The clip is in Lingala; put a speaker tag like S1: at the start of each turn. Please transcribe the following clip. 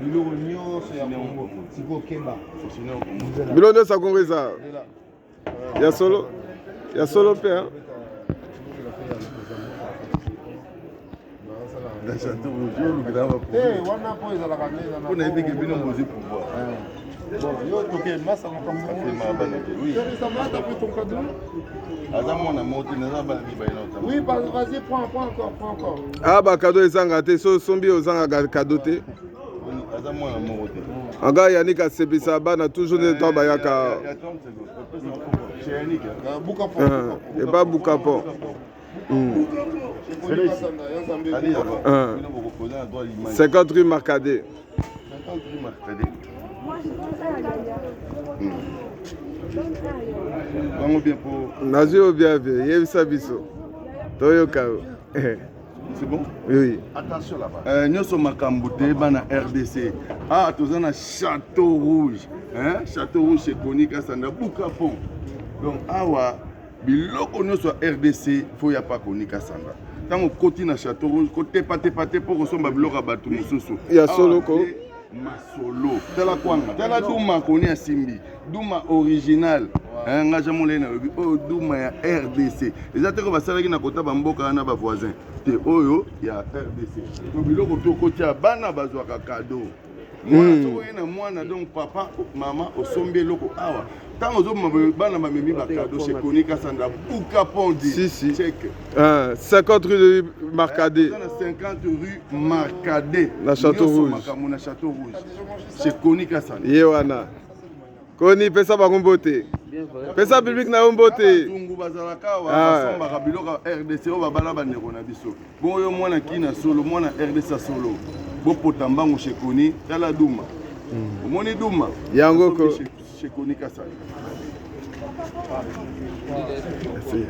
S1: Biloko nyonso ya Congo sikoyo keba.
S2: Biloko nyonso ya Congo eza ya solo ya solo mpe hein?
S1: Eh, wana mpo ezalaka nde
S3: mpo nayebi ke bino bozwi pouvoir.
S1: Bon, yo toke masa makambo.
S3: Aza mwana moko te, naza bana mibale na otanga.
S1: Oui, vas-y, prends, prends encore, prends encore.
S2: Ah, ba cadeau ezanga te, so osombi ozangaka cadeau te.
S3: Aza mwana moko te.
S2: Anga Yannick asepisa bana toujours nde ntango bayaka.
S3: Ya 30 secondes. Chez Yannick.
S1: Buka pont.
S2: Eh, epa buka pont.
S3: Allez,
S2: Ah.
S3: bino bokopoza na droit l'image.
S2: 50 rue Marcadet.
S3: 50 rue Marcadet. Bango bien po.
S2: Nazwi yo bien bien, yebisa biso. Toyoka yo.
S3: C'est bon?
S2: Oui.
S3: Attention là-bas. Euh, nyonso makambo te bana RDC. Ah, toza na Château Rouge. Hein? Château Rouge c'est connu Kasanda Buka Pont. Donc awa biloko nyonso ya RDC faut ya pa koni Kasanda. Ntango okoti na Château Rouge kotepatepa te mpo kosomba biloko ya bato mosusu.
S2: Ya solo ko.
S3: Awa nde masolo tala kwanga tala duma koni asimbi duma original. Eh, nga jean molai nalobi oyo duma ya RDC eza te ko basalaki na kota bamboka wana bavoisin te, oyo ya RDC. To biloko tokotia bana bazwaka cadeau mwana soki oye na mwana, donc papa mama osombi eloko awa, ntango ozobima boye bana bamemi bacadeau chez Koni Kasanda Buka Pondi.
S2: Si, si.
S3: Check.
S2: Ah, 50 rue Marcadet.
S3: Toza na 50 rue Marcadet
S2: Na Château
S3: Nyonso
S2: Rouge.
S3: Makambo na Château Rouge chez Koni Kasanda.
S2: Ye wana. Koni pesa bango mbote. Pesa public na yo mbote.
S3: Bazungu bazalaka awa.
S2: Ah.
S3: Basombaka biloko ya RDC oyo babala bandeko na biso. Bongo yo mwana kina solo, mwana RDC ya solo, bopota mbangu chez Koni. Tala duma, omoni duma.
S2: Yango ko.
S3: Basombi chez Koni Kasanda.
S2: Merci.